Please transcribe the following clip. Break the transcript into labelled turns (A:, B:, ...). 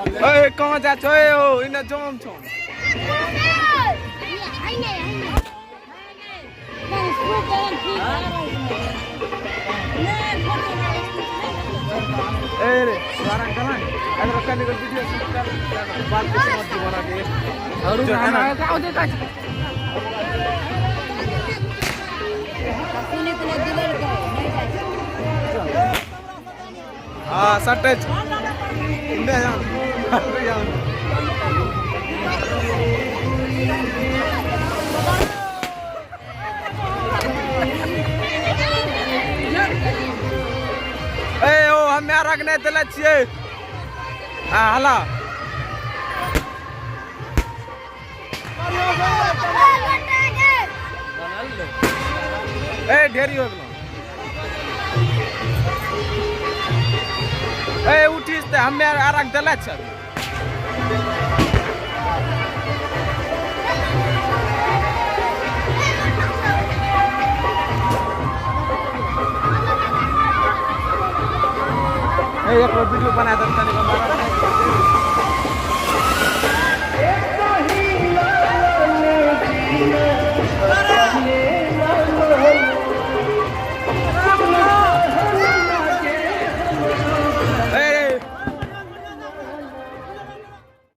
A: ए कहाँ जा छो ए हो इने जाम छो। ए रे सारा कहाँ अगर कने को वीडियो शूट कर बात के समझ बना के
B: और
A: जो है ना। हाँ सटे छो इने जाम जाम। ए ओ हमे अर्घ नहि देले छियै। हाँ हला ए ढेरी हो गेलो। ए उठिस तऽ हमे अर्घ देले छ। ए एक वीडियो बना दे तनी।